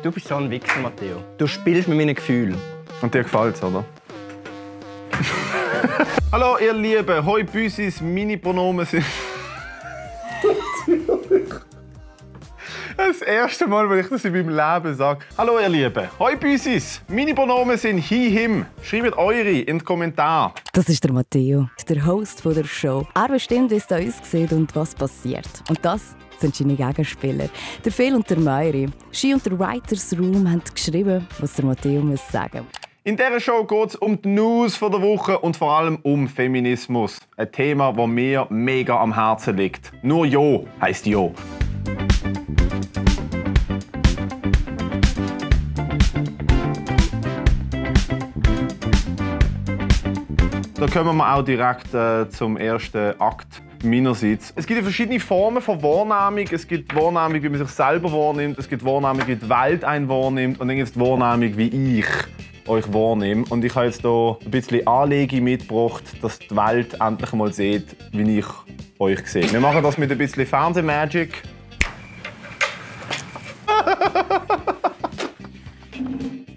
Du bist so ein Wichser, Matteo. Du spielst mit meinen Gefühlen. Und dir gefällt's, oder? Hallo, ihr Lieben. Hoi Büsis, Mini-Pronomen sind... Das erste Mal, wenn ich das in meinem Leben sage. Hallo, ihr Lieben. Hoi Büsis, Mini-Pronomen sind he, him. Schreibt eure in die Kommentare. Das ist der Matteo, der Host der Show. Er bestimmt, wie es bei uns sieht und was passiert. Und das sind seine Gegenspieler. Der Phil und der Mayri. Ski und der Writers Room haben geschrieben, was der Matteo muss sagen. In dieser Show geht es um die News der Woche und vor allem um Feminismus. Ein Thema, das mir mega am Herzen liegt. Nur Jo heisst Jo. Da kommen wir auch direkt zum ersten Akt meinerseits. Es gibt verschiedene Formen von Wahrnehmung. Es gibt Wahrnehmung, wie man sich selber wahrnimmt. Es gibt Wahrnehmung, wie die Welt einen wahrnimmt. Und dann gibt es die Wahrnehmung, wie ich euch wahrnehme. Und ich habe jetzt hier ein bisschen Anlege mitgebracht, dass die Welt endlich mal sieht, wie ich euch sehe. Wir machen das mit ein bisschen Fernsehmagic.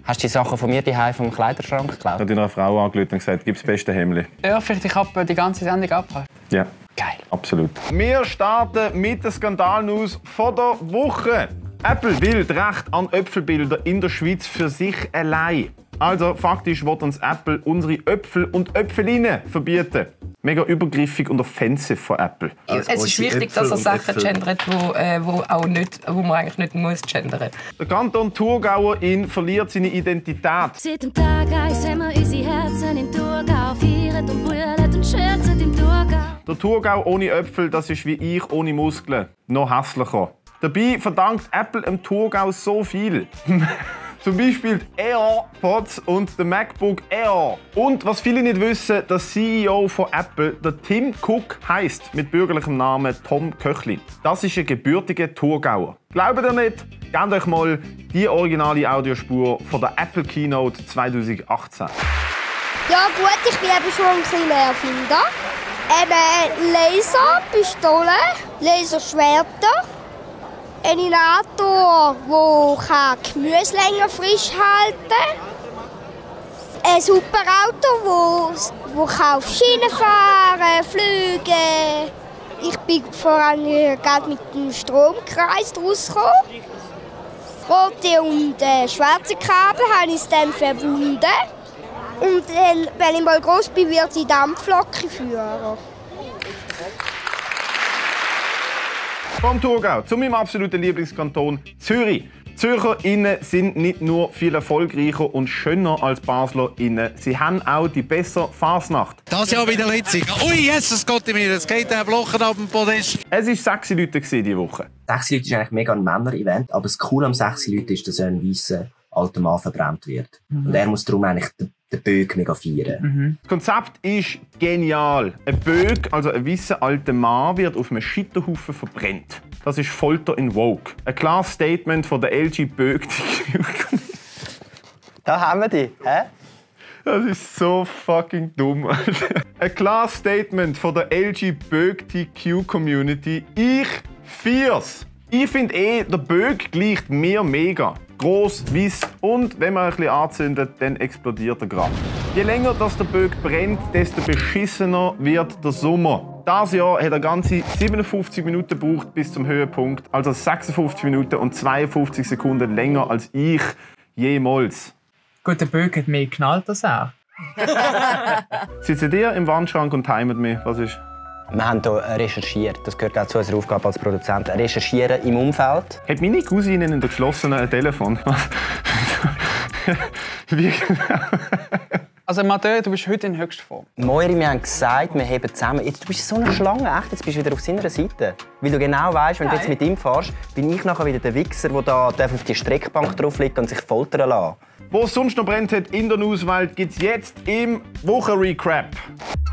Hast du die Sachen von mir daheim vom Kleiderschrank geklaut? Ich habe deiner Frau angerufen und gesagt, gib das beste Hemd. Darf ich dich die ganze Sendung abhalten? Ja. Geil. Absolut. Wir starten mit der Skandalnews von der Woche. Apple will das Recht an Äpfelbilder in der Schweiz für sich allein. Also faktisch will uns Apple unsere Äpfel und Äpfelinnen verbieten. Mega übergriffig und offensiv von Apple. Es ist wichtig, dass er Sachen gendert, wo man eigentlich nicht muss gendern. Der Kanton Thurgauerin verliert seine Identität. Seit dem Tag eins haben wir unsere Herzen im Thurgau, feiern und brüllen und scherzen im Thurgau. Der Thurgau ohne Äpfel, das ist wie ich ohne Muskeln. Noch hässlicher. Dabei verdankt Apple dem Thurgau so viel. Zum Beispiel die AirPods und der MacBook Air. Und was viele nicht wissen, der CEO von Apple, der Tim Cook, heisst mit bürgerlichem Namen Tom Köchli. Das ist ein gebürtiger Thurgauer. Glaubt ihr nicht? Gebt euch mal die originale Audiospur von der Apple Keynote 2018. Ja gut, ich bin eben schon ein kleiner Erfinder. Laser, Pistolen, Laserschwerter. Ein Inhalator, der Gemüse länger frisch halten kann. Ein Superauto, das auf Schienen fahren, fliegen. Ich bin vor allem gerade mit dem Stromkreis rausgekommen. Rote und schwarze Kabel habe ich dann verbunden. Und dann, wenn ich mal groß bin, wird ich Dampflok führen. Vom Thurgau zu meinem absoluten Lieblingskanton Zürich. ZürcherInnen sind nicht nur viel erfolgreicher und schöner als BaslerInnen. Sie haben auch die bessere Fasnacht. Das Jahr wieder letztlich. Ui, Jesus Gott in mir, es geht der Blochen auf dem Podest. Es waren 6 Leute diese Woche. 6 Leute ist eigentlich mega ein Männer-Event, aber das Coole am 6 Leute ist, dass ein weißer alter Mann verbrannt wird. Und er muss darum eigentlich den Böck mega feiern. Das Konzept ist genial. Ein Böck, also ein weißer alter Mann, wird auf einem Scheiterhaufen verbrannt. Das ist Folter in Vogue. Ein klares Statement von der LGBTQ. Da haben wir die. Hä? Das ist so fucking dumm. Ein klares Statement von der LGBTQ-Community. Ich feier's. Ich finde der Böck gleicht mir mega. Gross, weiss und wenn man ein bisschen anzündet, dann explodiert er gerade. Je länger das der Böck brennt, desto beschissener wird der Sommer. Dieses Jahr hat er ganze 57 Minuten gebraucht bis zum Höhepunkt, also 56 Minuten und 52 Sekunden länger als ich jemals. Gut, der Böck hat mehr geknallt als er. Sitzt ihr im Wandschrank und timet mich? Was ist? Wir haben hier recherchiert. Das gehört auch zu unserer Aufgabe als Produzent. Recherchieren im Umfeld. Hat meine Cousine in der geschlossenen ein Telefon? Wie genau? Also Matteo, du bist heute in höchster Form. Moiri, wir haben gesagt, wir heben zusammen. Jetzt, du bist so eine Schlange, echt. Jetzt bist du wieder auf seiner Seite. Weil du genau weißt, wenn du jetzt mit ihm fährst, bin ich nachher wieder der Wichser, der da auf die Streckbank drauf liegt und sich foltern lässt. Wo es sonst noch brennt hat in der Newswelt, gibt es jetzt im Wochenrecap.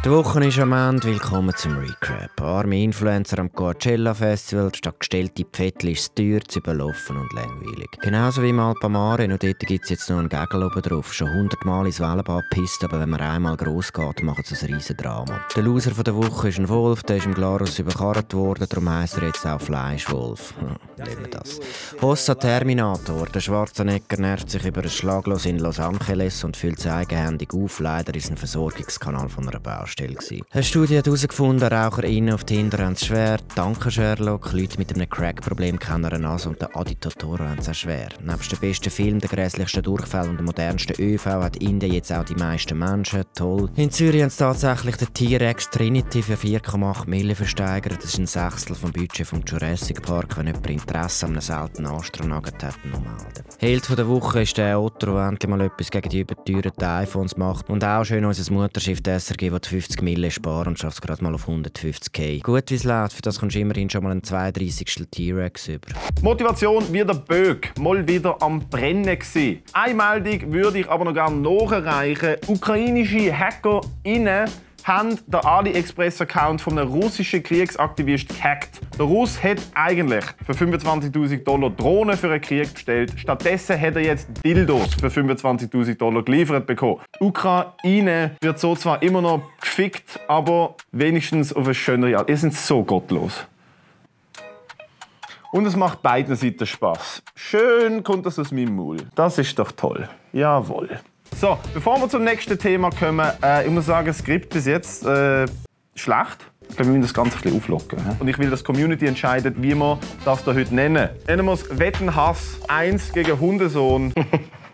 Die Woche ist am Ende. Willkommen zum Recap. Arme Influencer am Coachella Festival. Statt gestellte Pfettchen ist es teuer, zu überlaufen und langweilig. Genauso wie im Alpamare. Und dort gibt es jetzt noch einen Gegel oben drauf. Schon 100 Mal ins Wellenbad pisst wisst, aber wenn man einmal gross geht, macht es ein riesen Drama. Der Loser der Woche ist ein Wolf, der ist im Glarus überkarrt worden, darum heisst er jetzt auch Fleischwolf. Nehmen wir das. Hossa Terminator. Der Schwarzenegger nervt sich über ein Schlaglos in Los Angeles und füllt es eigenhändig auf. Leider ist ein Versorgungskanal von einer Baustelle. Eine Studie hat herausgefunden, RaucherInnen auf Tinder haben es schwer. Danke Sherlock. Leute mit einem Crack-Problem kennen eine Nase und der Adi Totoro haben es auch schwer. Nebst dem besten Film, der grässlichsten Durchfall und dem modernsten ÖV hat Indien jetzt auch die meisten Menschen. Toll. In Zürich haben sie tatsächlich den T-Rex Trinity für 4,8 Millionen versteigert. Das ist ein Sechstel vom Budget vom Jurassic Park. Wenn jemand Interesse an einem seltenen Astronauget hat, noch melden. Held der Woche ist der Otto, der endlich mal etwas gegen die überteuerten iPhones macht. Und auch schön unser Mutterschiff der SRG, das 50 Millionen spart und schafft es gerade mal auf 150.000. Gut wie es läuft, für das kommst du immerhin schon mal einen 32. T-Rex über. Motivation wie der Böck, mal wieder am Brennen gsi. Eine Meldung würde ich aber noch gerne nachreichen. Ukrainische HackerInnen haben den AliExpress-Account von einem russischen Kriegsaktivist gehackt. Der Russ hat eigentlich für $25.000 Drohnen für einen Krieg bestellt. Stattdessen hat er jetzt Dildos für $25.000 geliefert bekommen. Ukraine wird so zwar immer noch gefickt, aber wenigstens auf eine schönere Art. Ihr seid so gottlos. Und es macht beiden Seiten Spaß. Schön kommt das aus meinem Maul. Das ist doch toll. Jawohl. So, bevor wir zum nächsten Thema kommen, ich muss sagen, das Skript bis jetzt schlecht. Ich glaube, wir müssen das Ganze ein bisschen auflockern. Und ich will, dass die Community entscheidet, wie wir das hier heute nennen. Nennen wir es Wettenhass 1 gegen Hundesohn.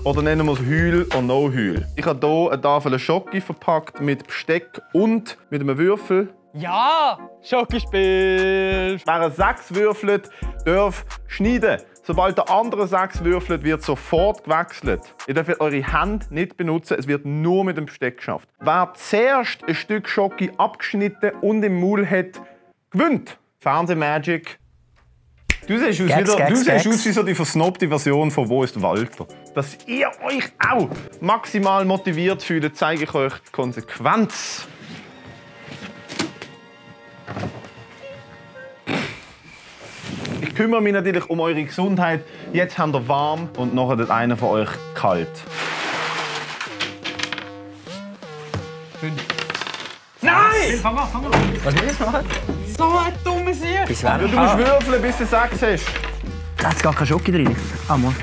Oder nennen wir es Heul oder No Heul. Ich habe hier eine Tafel Schoki verpackt mit Besteck und mit einem Würfel. Ja, Schokispiel! Wer 6 würfelt, darf schneiden. Sobald der andere 6 würfelt, wird sofort gewechselt. Ihr dürft eure Hände nicht benutzen, es wird nur mit dem Besteck geschafft. Wer zuerst ein Stück Schoki abgeschnitten und im Maul hat, gewinnt. Fernsehmagic. Du siehst aus wie so die versnobte Version von «Wo ist Walter?». Dass ihr euch auch maximal motiviert fühlt, zeige ich euch die Konsequenz. Ich kümmere mich natürlich um eure Gesundheit. Jetzt habt ihr warm und nachher hat einer von euch kalt. 5. Nein! Fang an. Was will ich machen? So ein dummes Sieg! Du musst würfeln, bis du 6 hast. Da ist gar kein Schoki drin. Ah, Mann.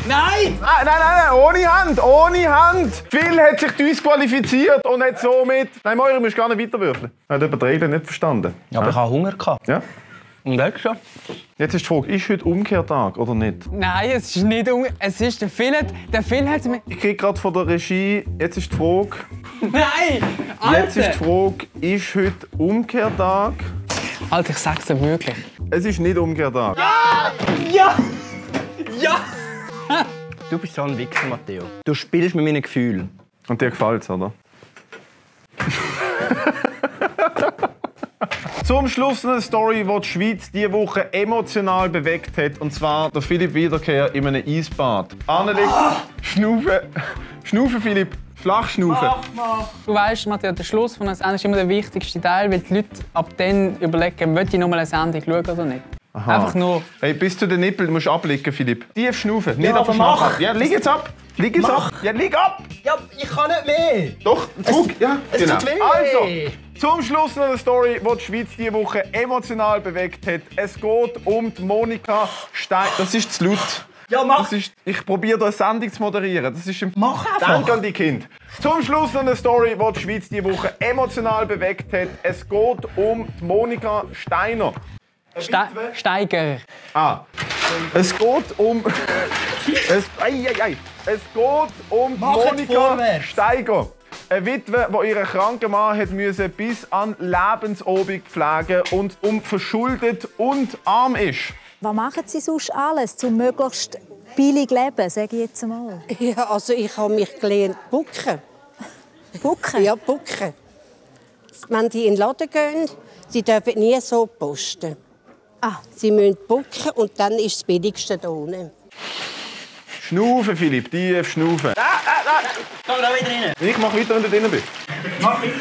Nein! Nein, ohne Hand! Phil hat sich disqualifiziert und hat somit... Nein, Moira, du musst gar nicht weiter würfeln. Er hat die Regeln nicht verstanden. Ja, aber ich hatte Hunger. Ja. Und jetzt schon? Jetzt ist die Frage, ist heute Umkehrtag oder nicht? Nein, es ist nicht es ist der Phil hat mir... Ich kriege gerade von der Regie, jetzt ist die Frage... Nein! Alter! Jetzt ist die Frage, ist heute Umkehrtag? Alter, ich sag's dir wirklich. Es ist nicht Umkehrtag. Ja! Ja! Ja! Du bist so ein Wichser, Matteo. Du spielst mit meinen Gefühlen. Und dir gefällt's, oder? Zum Schluss eine Story, die die Schweiz diese Woche emotional bewegt hat. Und zwar der Philipp Wiederkehr in einem Eisbad. Anneliegt, Schnaufen. Schnaufen, Philipp. Flach schnaufen. Du weißt, Matthias, der Schluss von einer Sendung ist immer der wichtigste Teil, weil die Leute ab dann überlegen, will ich noch mal eine Sendung schauen oder nicht. Aha. Einfach nur. Hey, bis zu den Nippeln musst du abliegen, Philipp. Tief schnaufen, nicht auf den Schnapp. Ja, lig jetzt ab. Lig jetzt ab. Ja, lig ab. Ja, ich kann nicht mehr. Doch, zurück. Ja, es genau. tut weh. Also, zum Schluss noch eine Story, die die Schweiz diese Woche emotional bewegt hat. Es geht um die Monika Stein. Das ist zu laut. Ja, mach! Ich probiere hier eine Sendung zu moderieren. Das ist mach einfach! Danke an die Kinder. Zum Schluss noch eine Story, die die Schweiz diese Woche emotional bewegt hat. Es geht um die Monika Steiner. Steiger. Ah. Es geht um... Es geht um Monika Steiger. Eine Witwe, die ihren kranken Mann hat müssen bis an Lebensobig pflegen und verschuldet und arm ist. Was machen Sie sonst alles, um möglichst billig zu leben, sage ich jetzt mal? Ja, also ich habe mich gelernt, bucken. Bucken? Ja, bucken. Wenn die in den Laden gehen, sie dürfen nie so posten. Ah. Sie müssen bucken und dann ist das Billigste da unten. Schnaufen, Philipp, tief schnaufen. Komm da wieder rein. Ich mache weiter, wenn du drin bist. Mach weiter.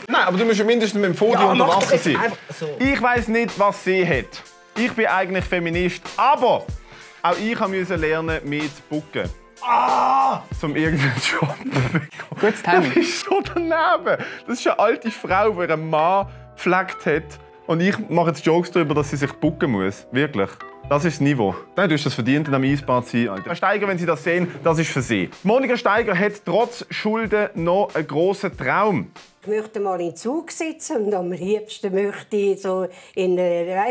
Nein, aber du musst ja mindestens mit dem Folie unter Wasser sein. So. Ich weiss nicht, was sie hat. Ich bin eigentlich Feminist, aber auch ich musste lernen mit Bucken. zum irgendeinen Job. Gutes Timing. Das ist so daneben. Das ist eine alte Frau, die ihren Mann gepflegt hat. Und ich mache jetzt Jokes darüber, dass sie sich bucken muss. Wirklich. Das ist das Niveau. Nein, du hast das verdient, am Eisbad zu sein. Alter. Steiger, wenn Sie das sehen, das ist für Sie. Monika Steiger hat trotz Schulden noch einen grossen Traum. Ich möchte mal in den Zug sitzen und am liebsten möchte ich so in er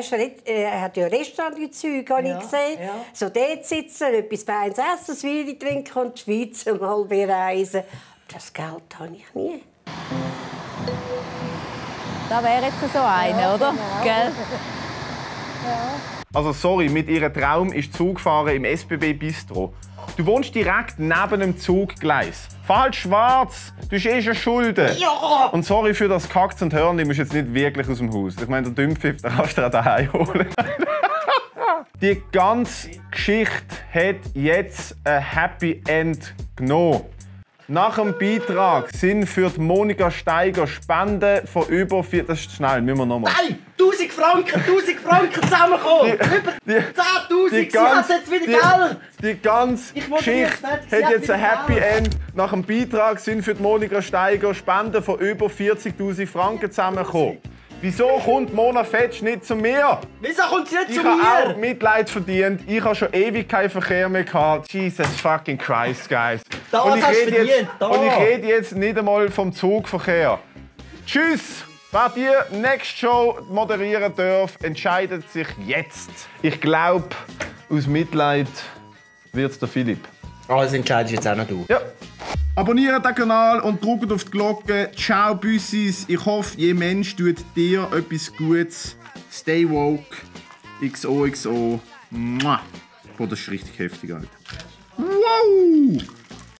hat ja Restaurant-Züge, habe ich gesehen. Ja. So dort sitzen, etwas Feines essen, ein Wein trinken und die Schweiz mal bereisen. Das Geld habe ich nie. Da wäre jetzt so eine, oder? Genau. Gell? Ja. Also sorry, mit ihrem Traum ist Zugfahren im SBB Bistro. Du wohnst direkt neben dem Zuggleis. Fahr halt schwarz, du hast eh schon Schulden. Ja. Und sorry für das Kacks und Hörnli, du musst jetzt nicht wirklich aus dem Haus. Ich meine, der Dümpfiff, den kannst du dir auch daheim holen. Die ganze Geschichte hat jetzt ein Happy End genommen. Nach dem Beitrag sind für die Monika Steiger Spenden von über 4... Das ist schnell, müssen wir nochmal. Nein! 1000 Franken zusammenkommen! Über 10'000! Sie hat jetzt wieder Geld! Die ganze Geschichte hat jetzt ein Happy End. Nach dem Beitrag sind für die Monika Steiger Spenden von über 40'000 Franken zusammengekommen. Wieso kommt Mona Fetsch nicht zu mir? Wieso kommt sie nicht zu mir? Ich habe auch Mitleid verdient. Ich habe schon ewig keinen Verkehr mehr gehabt. Jesus fucking Christ, guys. Und ich rede jetzt nicht einmal vom Zugverkehr. Tschüss! Wer die nächste Show moderieren darf, entscheidet sich jetzt. Ich glaube, aus Mitleid wird es der Philipp. Also entscheidest jetzt auch noch du. Ja. Abonniert den Kanal und drückt auf die Glocke. Ciao, Büssis. Ich hoffe, je Mensch tut dir etwas Gutes. Stay woke. XOXO. Boah, das ist richtig heftig, Alter. Wow!